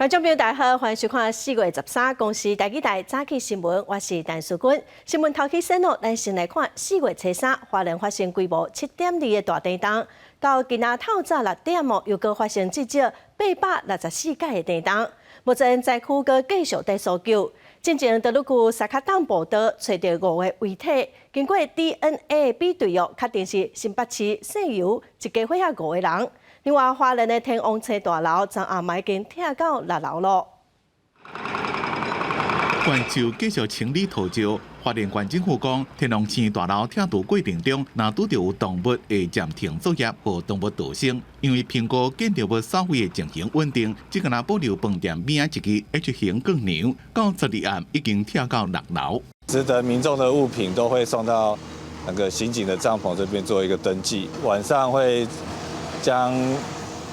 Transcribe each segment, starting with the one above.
觀眾朋友大家好，歡迎收看4月13公視台語台早起新聞，我是陳淑君。新聞頭起先哦，咱先來看4月初3，花蓮發生規模7.2的大地動，到今仔透早6點哦，又閣發生至少864蓋的地動。目前災區閣繼續在搜救，進前大鹿區三跤洞步道揣著五个遺體，經過 DNA 比對哦，確定是新北市姓游一家伙仔五个人。另外，花蓮的天王星大樓昨暗已經拆到六樓囉。怪手繼續清理土石，花蓮縣政府講，天王星大樓拆除過程中，若拄著有動物會暫停作業予動物逃生。因為評估建築物掃毀的情形穩定，只干焦保留飯店邊仔一支 H 型鋼梁，到12暗已經拆到六樓。值得民眾的物品都會送到那個刑警的帳篷這邊做一個登記，晚上會將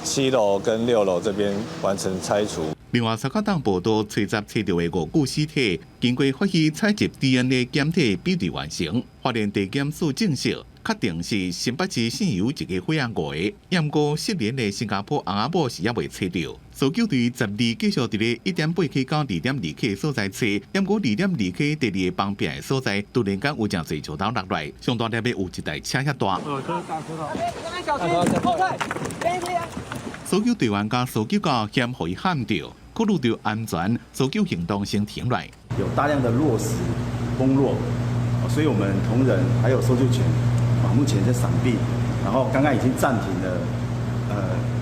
7樓跟6樓這邊完成拆除。另外，三跤洞步道吹雜揣著的五具屍體，經過法醫採集 DNA 檢體比對完成，花蓮地檢署證實，確定是新北市姓游一家伙仔五个，毋過失聯的新加坡翁仔某是猶未揣著。搜救隊12繼續佇咧1.8 K 到2.2 K 所在揣，毋過2.2 K 第二个崩壁的所在，突然間有誠濟石頭落來，上大粒的有一台車遐大。搜救隊員佮搜救狗險予伊撼著，考慮著安全，搜救行動先停來。有大量的落石崩落，所以我們同仁還有搜救犬，目前在閃避，然後剛剛已經暫停了，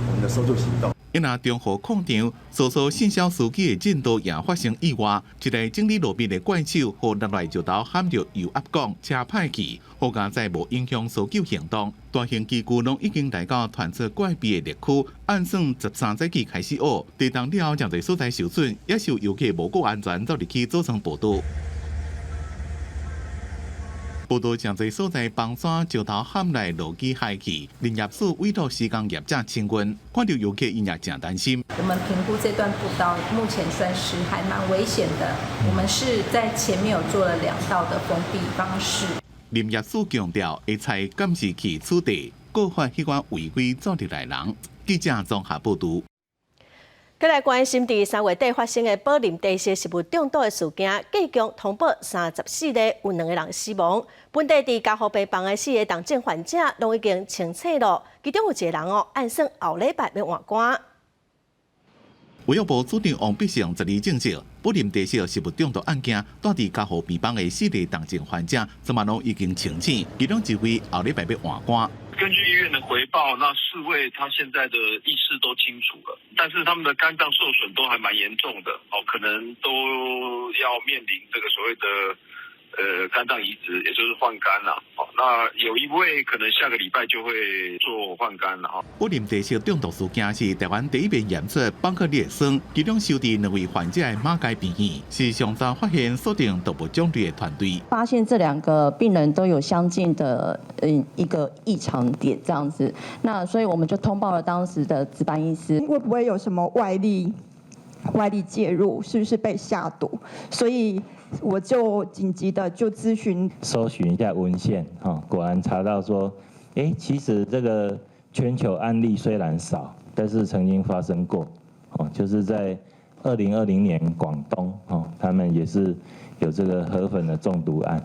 我們的搜救行動。因若中和礦場，搜索姓蕭司機的進度也發生意外，一個整理路面的怪手予落來石頭撼著油壓管，車歹去，好佳哉無影響搜救行動。大型機具攏已經來到傳出怪秘的綠區，按算13早起開始挖，地動了後，誠濟所在受損，也是有遊客無顧安全走入去做成步道。步道誠濟所在崩山石頭撼來路基害去，林業署委託施工業者清運，看著遊客𪜶也誠擔心。我們評估這段步道目前算是還蠻危險的，我們是在前面有做了兩道的封閉方式。林業署強調，會採監視器取證，告發彼款違規走入來人。記者綜合報導。閣來關心佇3月底發生的寶林茶室食物中毒的事件，繼續通報34个，有兩個人死亡。本地佇加護病房的四個重症患者攏已經清醒囉，其中有一個人哦，按算後禮拜欲換肝。衛福部主長王必勝12證實，寶林茶室食物中毒案件，蹛佇加護病房的四個重症患者，這馬攏已經清醒，其中一位後禮拜欲換肝。根據醫院的回報，那四位他現在的意識都清楚了，但是他們的肝臟受損都還蠻嚴重的，哦，可能都要面臨這個所謂的肝臟移植，也就是換肝啦。哦，那有一位可能下個禮拜就會做換肝啦。哦，寶林茶室中毒事件是台灣第一遍驗出邦克利酸，其中收治兩位患者的馬偕病院是上早發現鎖定動物種類的團隊。發現這兩個病人都有相近的一個異常點，這樣子，那所以我們就通報了當時的值班醫師。會不會有什麼外力介入？是不是被下毒？所以我就緊急的就諮詢，搜尋一下文獻，哈，果然查到說，欸，其實這個全球案例雖然少，但是曾經發生過，哦，就是在2020年廣東，哦，他們也是有這個河粉的中毒案。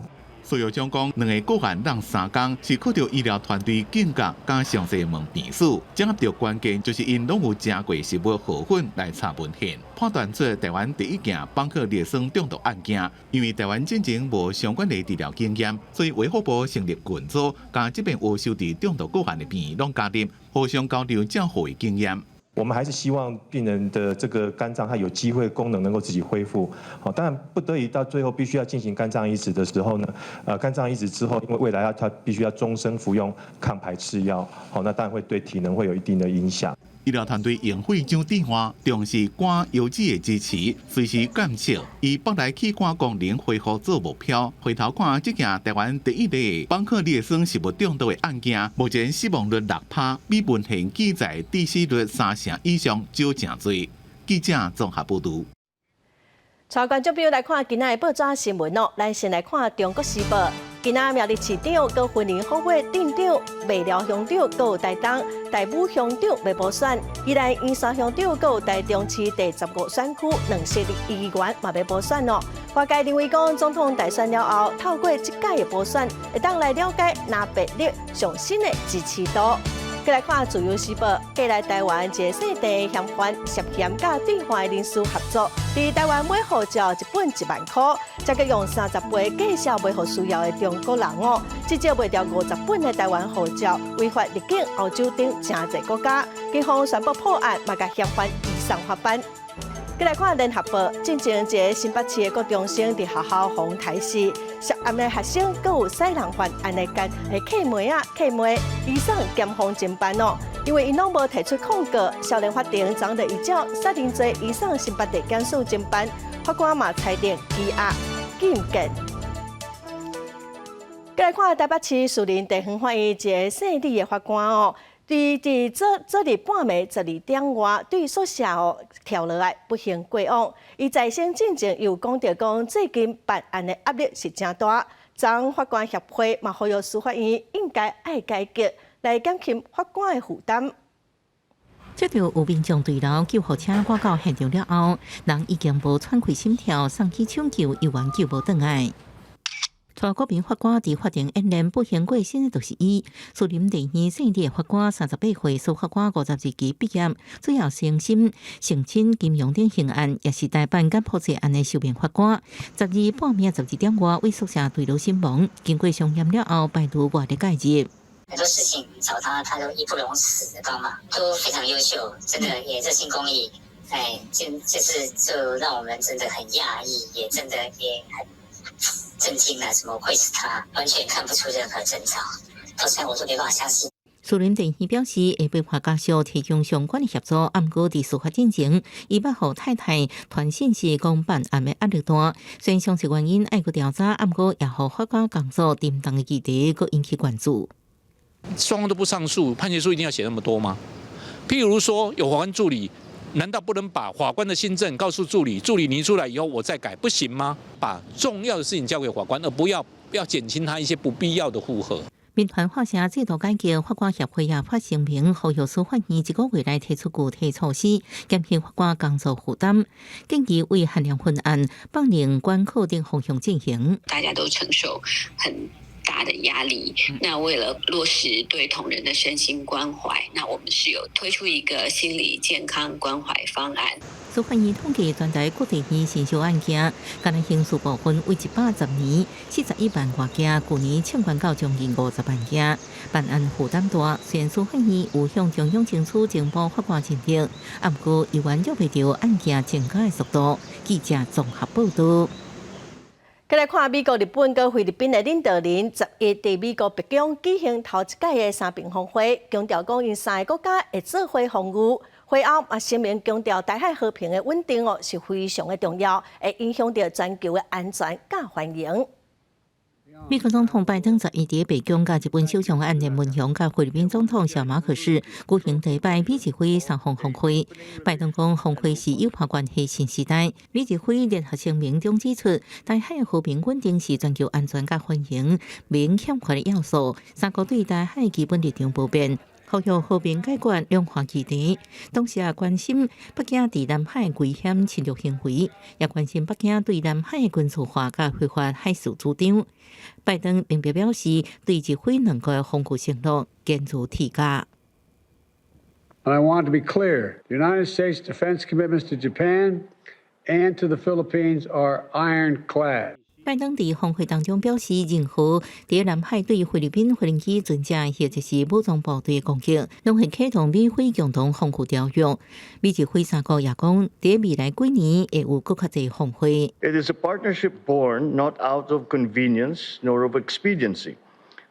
蘇藥長講，兩个個案攏3工，是靠著醫療團隊警覺佮詳細問病史，掌握著關鍵就是𪜶攏有食過食物河粉來查文獻，判斷出台灣第一件邦克利酸中毒案件。因為台灣進前無相關的治療經驗，所以衛福部成立群組，共這邊有收治中毒個案的病院攏加入，互相交流照護的經驗。我們還是希望病人的這個肝臟，它有機會功能能夠自己恢復。好，當然不得已到最後必須要進行肝臟移植的時候呢，肝臟移植之後，因為未來要他必須要終身服用抗排斥藥，好，那當然會對體能會有一定的影響。醫療團隊用血漿置換，重視肝油脂的支持，隨時監測，以腹內器官功能恢復做目標。回頭看這件台灣第一例邦克利酸食物中毒的案件，目前死亡率6趴，比文獻記載致死率3成以上少誠濟。記者綜合報導。帶觀眾朋友來看今仔的報紙新聞哦，咱先來看《中國時報》。今仔苗栗市長、閣雲林虎尾鎮長、麥寮鄉長，閣有台東大武鄉長欲補選，宜蘭員山鄉長，閣有台中市第15選區兩席議員嘛欲補選哦。外界認為講，總統大選了後，透過這屆的補選，會當來了解藍白綠上新的支持度。過來看《自由時報》，過來台灣一个姓鄭的嫌犯涉嫌佮對岸的人士合作，佇台灣買護照一本1萬箍，才閣用30倍價數賣予需要的中國人哦，至少賣掉50本的台灣護照，違法入境歐洲等誠濟國家。警方宣布破案，嘛共嫌犯移送法辦。過來看《聯合報》，進前一个新北市的國中生佇學校予人刣死，涉案的學生閣有殺人犯案的奸的契妹仔契妹，移送檢方偵辦哦。因為𪜶攏無提出控告，少年法庭昨就依照殺人罪移送新北地檢署偵辦，法官嘛裁定羈押禁見。過來看台北市士林地方法院一个姓李的法官哦。佇昨日半暝12點外，對宿舍哦跳落來，不幸過往。伊在審進前有講著講，最近辦案的壓力是誠大。昨法官協會嘛呼籲司法院應該愛改革，來減輕法官的負擔。接著有民眾墜樓救護車趕到現場了後，人已經無喘氣心跳，送去搶救，猶原救無轉來。蔡國民法官佇法庭演練不幸過身的就是伊。士林地院姓李的法官，38歲，司法官52期畢業，主要專心性侵、金融等刑案，也是台辦柬埔寨案的受命法官。10日半暝12點外，佇宿舍墜樓身亡，經過傷驗了後，排除外力介入。很多事情找他，他都義不容辭的幫忙，都非常優秀，真的也熱心公益。哎，這次就讓我們真的很訝異，也真的也很震驚了，怎麼會是他？完全看不出任何徵兆，到現在我都沒辦法相信。士林地院表示，會陪伴家屬提供相關的協助，毋過佇司法進前，伊捌予太太傳訊息講辦案的壓力大，雖然詳細原因愛閣調查，毋過也予法官工作沉重的議題，閣引起關注。雙方都不上訴，判決書一定要寫那麼多嗎？譬如說，有法官助理，難道不能把法官的心證告訴助理？助理擬出來以後，我再改，不行嗎？把重要的事情交給法官，而不要減輕他一些不必要的負荷。民團發聲制度改革，法官協會也發聲明，呼籲司法院這個月內提出具體措施，減輕法官工作負擔，建議為限量分案、放任管考等方向進行。大家都承受很大的壓力，那為了落實對同仁的身心關懷，那我們是有推出一個心理健康關懷方案。司法院統計全台各地院新收案件，干焦刑事部分為110年41萬外件，舊年衝關到將近50萬件，辦案負擔大。雖然司法院有向中央爭取增補法官人力，毋過猶原擋袂著案件增加的速度。記者綜合報導。過來看美國、日本佮菲律賓的領導人，11佇美國白宮舉行頭一屆的三邊峰會，強調講𪜶三个國家會做伙防禦。會後嘛聲明強調，台海和平的穩定哦是非常的重要，會影響著全球的安全佮繁榮。美國總統拜登11佇白宮佮日本首相岸田文雄佮菲律賓總統小馬可仕舉行第一擺美日菲三方峰會。拜登講，峰會是友伴關係新時代。美日菲聯合聲明中指出，台海和平穩定是全球安全佮繁榮免欠缺的要素。三國對台海基本立場無變，呼籲和平解決兩岸議題，同時也關心北京佇南海危險侵略行為，也關心北京對南海軍事化佮非法海事主張。拜登特別表示，對日菲兩國的防禦承諾堅如鐵甲。 And I want to be clear, the United States defense commitments to Japan and to the Philippines are ironclad. 拜登佇峰會當中表示，任何佇南海對菲律賓無人機船隻或者是武裝部隊的攻擊，攏會啟動美菲共同防禦條約。美日菲三國也講，佇未來幾年會有閣較濟峰會。 It is a partnership born not out of convenience nor of expediency,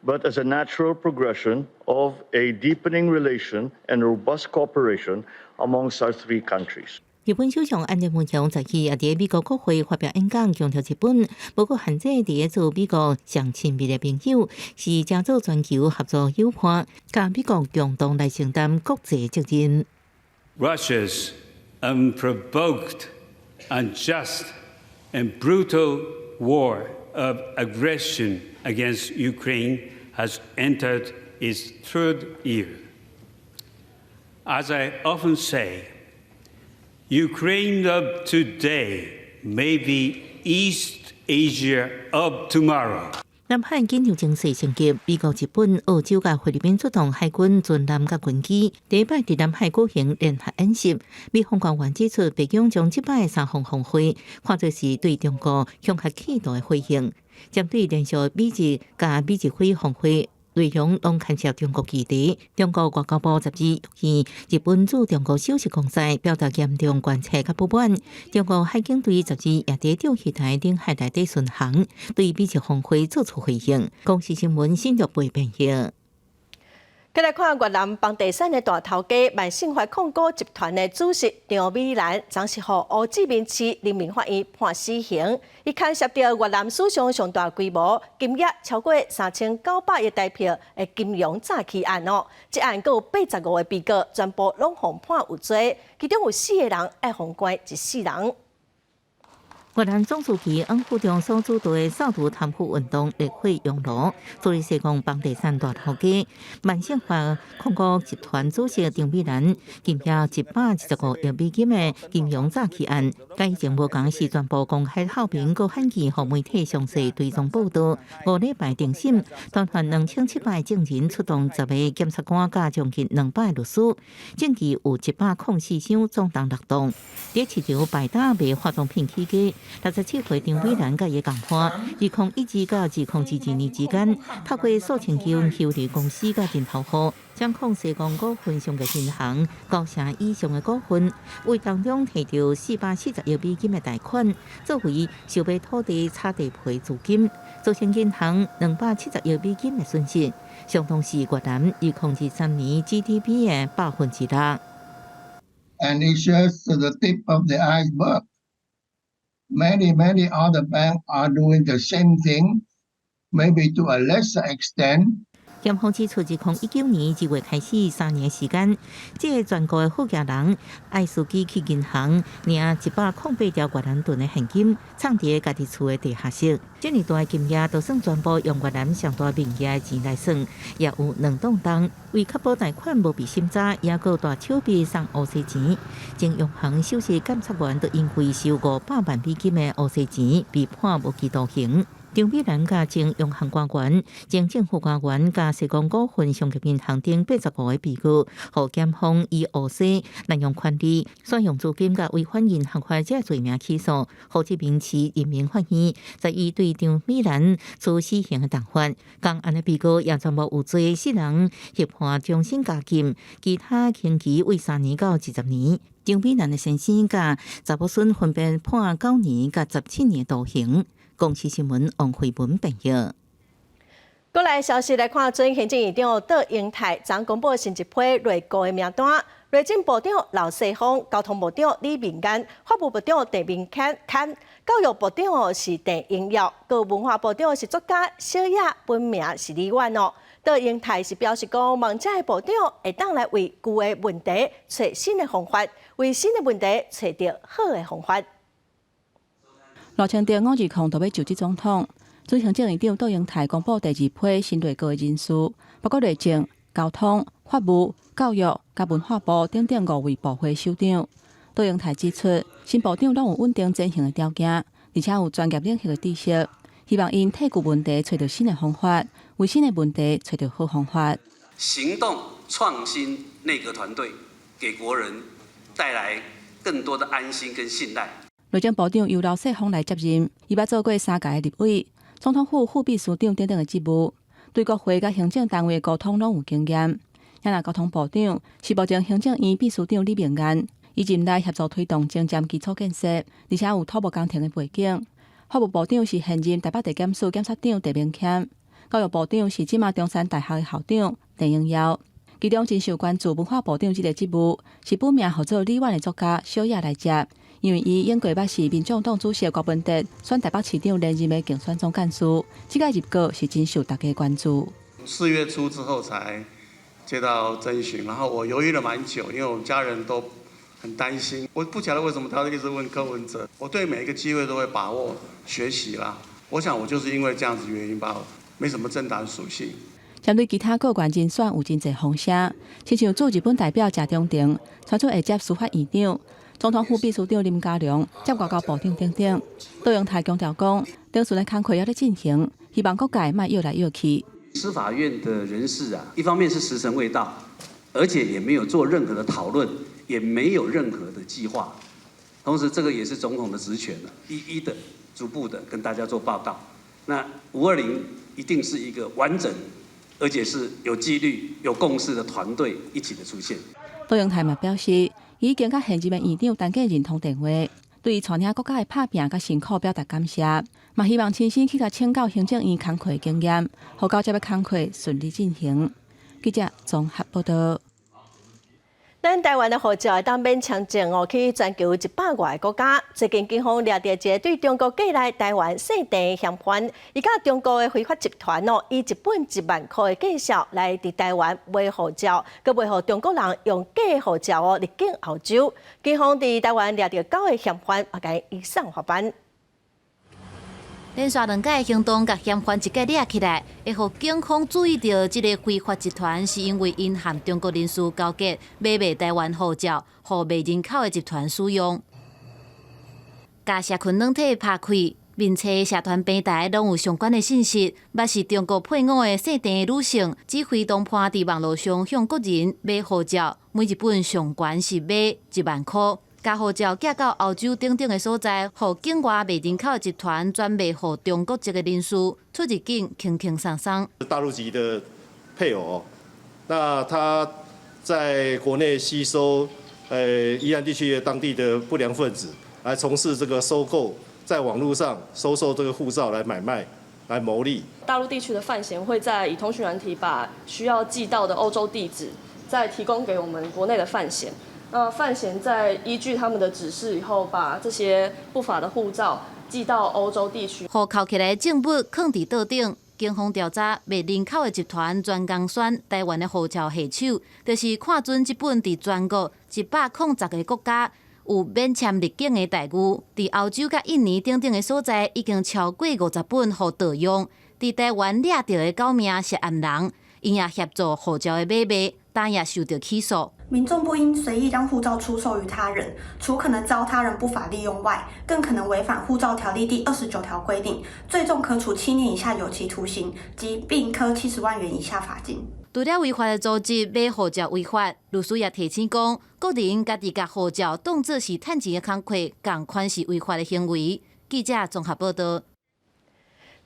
but as a natural progression of a deepening relation and robust cooperation amongst our three countries. 日本首相岸田文雄十日也佇美國國會發表演講，強調日本無閣限制佇做美國上親密的朋友，是誠做全球合作夥伴，佮美國共同來承擔國際責任。 Russia's unprovoked, unjust, and brutal war of aggression against Ukraine has entered its third year. As I often say, Ukraine of today may be East Asia of tomorrow. 南海緊張情勢升級，美國、日本、澳洲佮菲律賓出動海軍船艦佮軍機，第一擺佇南海舉行聯合演習。美方官員指出，白宮將這擺三方峰會看作是對中國恐嚇企圖的回應，針對連續美日佮美日菲峰會內容攏牽涉中國議題。中國外交部12向日本駐中國首席公使表達嚴重關切佮不滿。中國海警隊12也佇釣魚台領海內底巡航，對美日峰會做出回應。公視新聞新竹編譯。繼來看越南房地產的大頭家萬盛發控股集團的主席張美蘭，昨是予胡志明市人民法院判死刑。伊牽涉著越南史上上大規模金額超過3900億台幣的金融詐欺案哦。這案閣有85個被告，全部攏予判有罪，其中有四個人愛予關一世人。越南總書記阮富仲所主導的掃除貪腐運動熱血熔爐，處理西貢房地產大頭家萬盛發控股集團主席張美蘭，金額125億美金的金融詐欺案，佮以前無仝是全部公開透明，閣罕見予媒體詳細追蹤報導。5禮拜庭審，傳喚2700個證人出動10個檢察官，佮將近200個律師，證據有104箱，總重6噸。佇市場擺檔賣化妝品起家。67歲張美蘭佮伊共伴，2012到2022年之間，透過數千間虛擬公司佮人頭戶，掌控西貢股份商業銀行九成以上的股份，為當中提著440億美金的貸款，作為收買土地炒地皮資金，造成銀行270億美金的損失，相當是越南2023年 GDP 的6%。 And it's just the tip of the iceberg. Many, many other banks are doing the same thing, maybe to a lesser extent. 檢方指出，2019年2月開始3年時間，這个全國的福建人愛司機去銀行領108條越南盾的現金，藏佇家己厝的地下室。這麼大的金額，都算全部用越南上大面額的錢來算，也有2當重。為確保貸款無被審查，也閣大手筆送烏西錢。前央行首席監察員都因為收500萬美金的烏西錢，被判無期徒刑。張美蘭佮前央行官員、前政府官員佮西貢股份商業銀行等85個被告，予檢方以烏西濫用權力、使用資金佮違反銀行法這罪名起訴。胡志明市人民法院在伊對張美蘭處死刑的重罰，仝案的被告也全部有罪，四人獲判終身監禁，其他刑期為3年到20年。張美蘭的先生佮查某孫分別判9年佮17年徒刑。公視新聞王慧文編譯。過來消息來看，準行政院長卓榮泰昨公布新一批內閣的名單，內政部長劉世鋒、交通部長李明安、法務部長鄭明堪、教育部長是鄭英耀，閣文化部長是作家小野，本名是李遠哦。卓榮泰是表示講，望這个部長會當來為舊的問題揣新的方法，為新的問題揣著好的方法。賴清德5/20就欲就職總統，準行政院長卓榮泰公布第二批新內閣的人事，包括內政、交通、法務、教育、佮文化部等等五位部會首長。卓榮泰指出，新部長攏有穩定轉型的條件，而且有專業領域的知識，希望𪜶替舊問題揣著新的方法，為新的問題揣著好方法。行動創新內閣團隊，給國人帶來更多的安心跟信賴。內政部長由劉世鋒來接任，伊捌做過三屆的立委、總統府副秘書長等等的職務，對國會佮行政單位的溝通攏有經驗。若交通部長是目前行政院秘書長李明安，伊任內協助推動前瞻基礎建設，而且有土木工程的背景。法務部長是現任台北地檢署檢察長鄭明謙，教育部長是這馬中山大學的校長鄭英耀。其中真受關注文化部長這个職務，是本名號做李遠的作家小野來接。因為伊應過捌是民眾黨主席柯文哲選台北市長連任的競選總幹事，這個入閣是真受大家關注。4月初之後才接到徵詢，然後我猶豫了蠻久，因為我們家人都很擔心。我不曉得為什麼他一直問柯文哲。我對每一個機會都會把握學習啦，我想我就是因為這樣子原因吧，沒什麼政黨屬性。針對其他閣員人選有真濟風聲，親像駐日本代表謝長廷傳出會接司法院長、總統府秘書長林佳龍接外交部長等等。卓榮泰強調講，程序的工課猶咧進行，希望各界莫約來約去。司法院的人事啊，一方面是時辰未到，而且也沒有做任何的討論，也沒有任何的計劃。同時，這個也是總統的職權，一一的、逐步的跟大家做報告。那520一定是一個完整，而且是有紀律、有共識的團隊一起的出現。卓榮泰嘛表示，已經佮現任的院長陳建仁通電話，對伊帶領國家的拍拚佮辛苦表達感謝，嘛希望親身去共請教行政院工課的經驗，予交接的工課順利進行。記者綜合報道。咱台灣的護照會當免簽證哦，去全球100外個國家。最近警方掠著一个對中國寄來台灣細袋的嫌犯，伊佮中國的非法集團哦，以一本1萬箍的價數來佇台灣賣護照，閣賣予中國人用假護照哦入境歐洲。警方佇台灣掠著九个嫌犯，嘛共移送法辦。連續兩擺行動，共嫌犯一家掠起來，會予警方注意著這个非法集團，是因為𪜶和中國人士勾結，買賣台灣護照，予賣人口的集團使用。共社群軟體拍開，面冊社團平台攏有相關的信息。捌是中國配偶的姓鄭女性，指揮同伴佇網路上向國人買護照，每一本上懸是買1萬箍。共護照寄到歐洲等等的所在，予境外賣人口集團轉賣予中國籍的人士出入境輕輕鬆鬆。大陸籍的配偶，那他在國內吸收，宜蘭地區的當地的不良分子，來從事這個收購，在網路上收受這個護照來買賣，來牟利。大陸地區的犯嫌會在以通訊軟體把需要寄到的歐洲地址，再提供給我們國內的犯嫌。那犯嫌在依據他們的指示以後，把這些不法的護照寄到歐洲地區。予扣起來的證物囥佇桌頂，警方調查賣人口的集團專工選台灣的護照下手，就是看準這本佇全國110個國家有免簽入境的待遇，佇歐洲佮印尼等等的所在，已經超過50本予盜用。佇台灣掠著的九名涉案人，𪜶也協助護照的買賣，但也受著起訴。民眾不應隨意將護照出售於他人，除可能遭他人不法利用外，更可能違反護照條例第29條規定，最重可處7年以下有期徒刑及並科70萬元以下罰金。除了違法的組織買護照違法，律師也提醒講，個人家己共護照當作是趁錢的工具，仝款是違法的行為。記者綜合報道。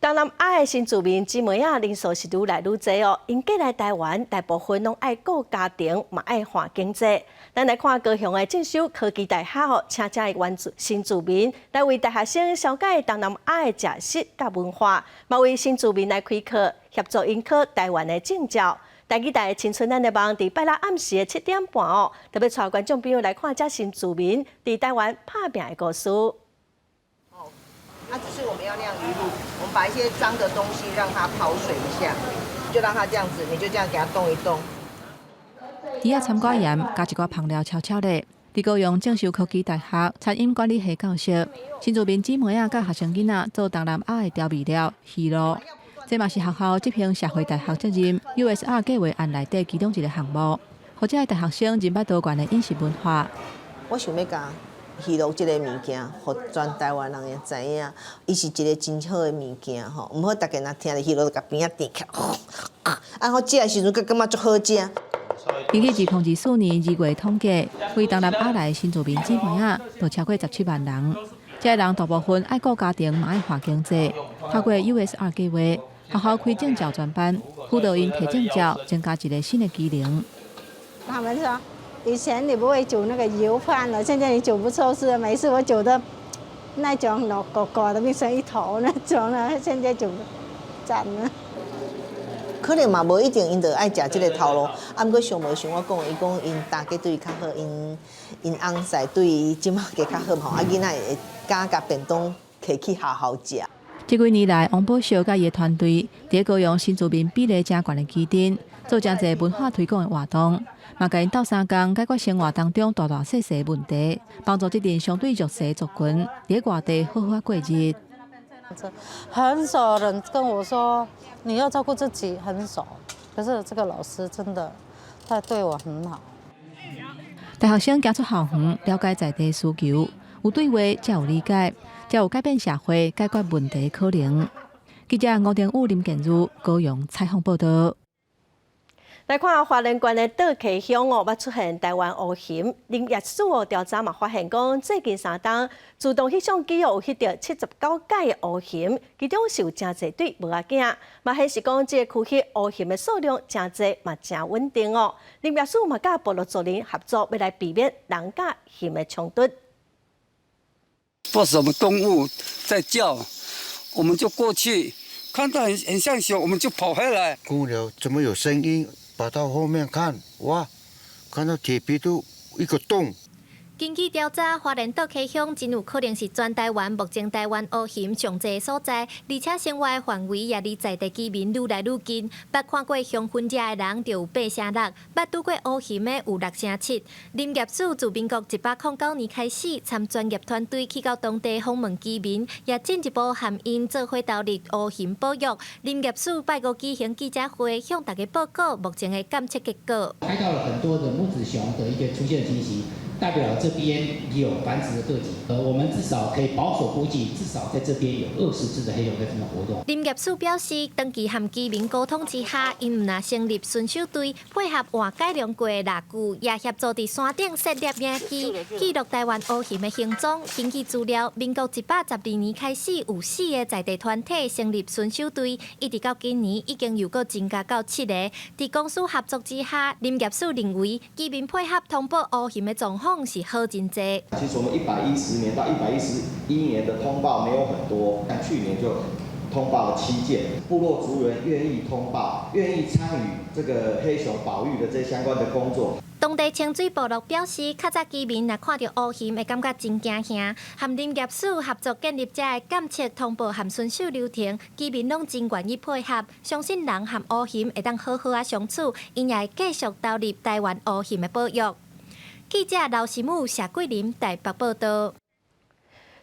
東南亞的新住民姊妹仔人數是愈來愈濟哦，𪜶過來台灣，大部分攏愛顧家庭，嘛愛看經濟。咱來看高雄的正修科技大學哦，請遮的原住新住民來為大學生紹介東南亞的食食佮文化，嘛為新住民來開課，協助𪜶考台灣的證照。台語台青春咱的夢，佇拜六暗時的7點半哦，特別帶觀眾朋友來看遮新住民佇台灣拍拚的故事。那只是我們要釀魚露，我們把一些髒的東西讓它跑水一下，就讓它這樣子，你就這樣給它動一動。魚仔摻寡鹽，加一寡香料，炒炒咧。佇高雄正修科技大學餐飲管理系教室，新住民姊妹仔佮學生囡仔做東南亞的調味料魚露。這嘛是學校執行社會大學責任 USR 計劃案內底其中一個項目，予遮的大學生認捌多元的飲食文化。我想欲共魚露這个物件，予全台灣人會知影，伊是一个真好的物件吼。毋好逐家若聽著魚露就共邊仔甜起來，啊，好食的時陣，閣感覺足好食。根據2024年2月統計，對東南亞來的新住民姊妹仔，就超過17萬人。這个人大部分愛顧家庭，嘛愛看經濟。透過 USR 計劃，學校開證照專班，輔導𪜶提證照，增加一个新的技能。他們說，以前你不會煮那個油飯了，現在你煮不錯是，每次我煮的那種老糊糊的變成一坨那種了，現在煮讚了。可能嘛無一定𪜶就愛食這个頭路，啊，毋過想無像我講，伊講𪜶大家對伊較好，𪜶𪜶翁婿對伊這馬加較好吼，啊，囡仔會敢共便當提去學校食。這幾年來，王寶秀佮伊的團隊佇高雄新住民比例誠懸的基地，做誠濟文化推廣的活動，嘛共𪜶鬥相共解決生活當中大大細細的問題，幫助這陣相對弱勢族群佇外地好好仔過日。很少人跟我說你要照顧自己，很少。可是這個老師真的，他對我很好。大學生行出校園，了解在地需求，有對話才有理解，才有改變社會、解決問題可能。記者吳定武、林建如高雄採訪報道。來看花蓮縣的桌溪鄉哦，捌出現台灣烏熊。林業署哦調查嘛，發現講最近3冬自動翕相機哦有翕著79改的烏熊，其中是有誠濟對無仔囝，嘛顯示講這個區域烏熊的數量誠濟嘛誠穩定哦。林業署嘛佮部落族人合作，欲來避免人佮熊的衝突。不什麼動物在叫，我們就過去，看到很像熊，我們就跑回來。過了，怎麼有聲音？跑到後面看，哇，看到鐵皮都一個洞。根據調查，花蓮桌溪鄉真有可能是全台灣目前台灣烏熊上濟的所在，而且生活的範圍也離在地居民愈來愈近。捌看過熊分食的人就有8成6，捌拄過烏熊的有6成7。林業署自民國109年開始，參專業團隊去到當地訪問居民，也進一步和𪜶做伙投入烏熊保育。林業署拜五舉行記者會，向大家報告目前的監測結果。拍到了很多的母子熊的一個出現情形。代表這邊有繁殖的個體，我們至少可以保守估計，至少在這邊有20隻的黑熊在這邊活動。林業署表示，長期和居民溝通之下，𪜶毋但成立巡守隊，配合換改良過的獵具，也協助佇山頂設立影機，記錄台灣烏熊的行蹤。根據資料，民國112年開始，有4個在地團體成立巡守隊，一直到今年已經又閣增加到7個。佇公私合作之下，林業署認為居民配合通報烏熊的狀況是好真濟。其實我們110年到111年的通報沒有很多，像去年就通報了7件，部落族人願意通報，願意參與這個黑熊保育的這相關的工作。當地清水部落表示，較早居民若看著烏熊會感覺真驚嚇，和林業署合作建立這个監測通報和巡守流程，居民攏真願意配合，相信人和烏熊會當好好仔相處，𪜶也會繼續投入台灣烏熊的保育。記者劉新武、謝桂林台北報道。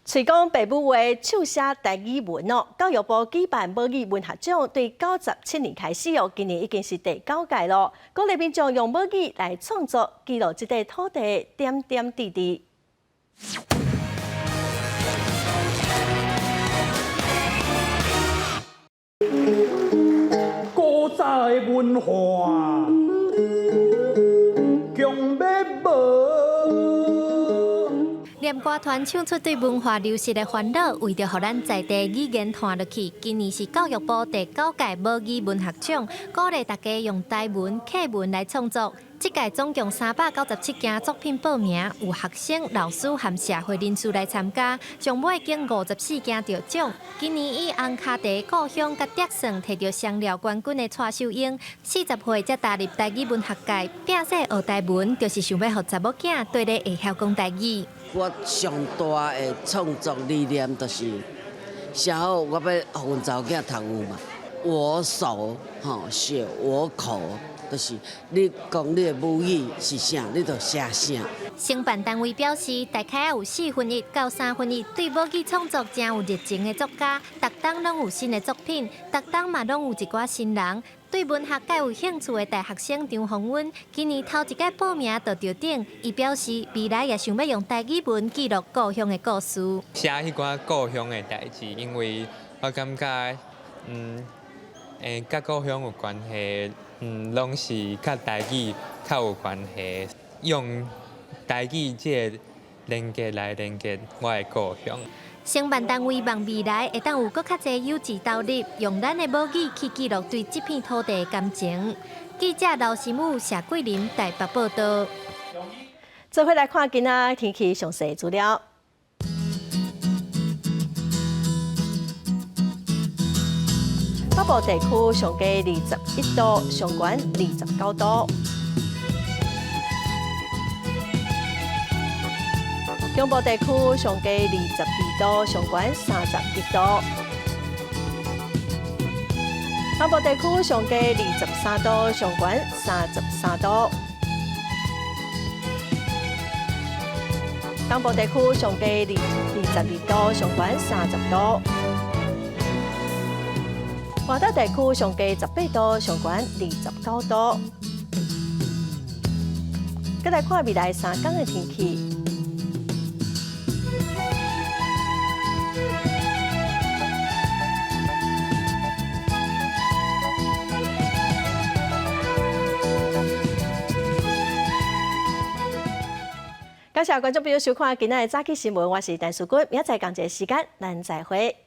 喙講爸母話，手寫台語文哦。教育部舉辦母語文學獎，對97年開始哦，今年已經是第九屆咯。鼓勵民眾用母語來創作，記錄這塊土地的點點滴滴。古早的文化，強欲無。念歌團唱出對文化流失的煩惱，為著予咱在地語言傳落去，今年是教育部第九屆母語文學獎，鼓勵大家用台文、客文來創作。這屆總共397件作品報名，有學生、老師和社會人士來參加，上尾經54件得獎。今年以紅跤茶故鄉佮竹算提著雙料冠軍的蔡秀英，40歲才踏入台語文學界，拼勢學台文，就是想欲予查某囝綴咧會曉講台語。我上大的創作理念就是寫好我欲予阮查某囝讀有嘛，我手吼寫我口。就是你講你的母語是啥，你就寫啥。承辦單位表示，大概有1/4到1/3對母語創作誠有熱情的作家，逐冬攏有新的作品，逐冬嘛攏有一寡新人。對文學界有興趣的大學生張宏溫，今年頭一屆報名就得獎。伊表示，未來也想欲用台語文記錄故鄉的故事。寫彼寡故鄉的代誌，因為我感覺，佮故鄉有關係，攏是佮台語較有關係，用台語這個連結來連結我的故鄉。承辦單位望未來會當有閣較濟有志投入，用咱的母語去記錄對這片土地的感情。記者劉新武、謝桂林台北報道。做伙來看今仔天氣詳細資料。北部地區上低21度，上懸29度。中部地區上低22度，上懸31度。南部地區上低23度，上懸33度。東部地區上低22度，上懸30度。外島地區上低18度，上懸29度。閣來看未來3工的天氣。感謝觀眾朋友收看今仔的早起新聞，我是陳淑君，明仔載仝一个時間，咱再會。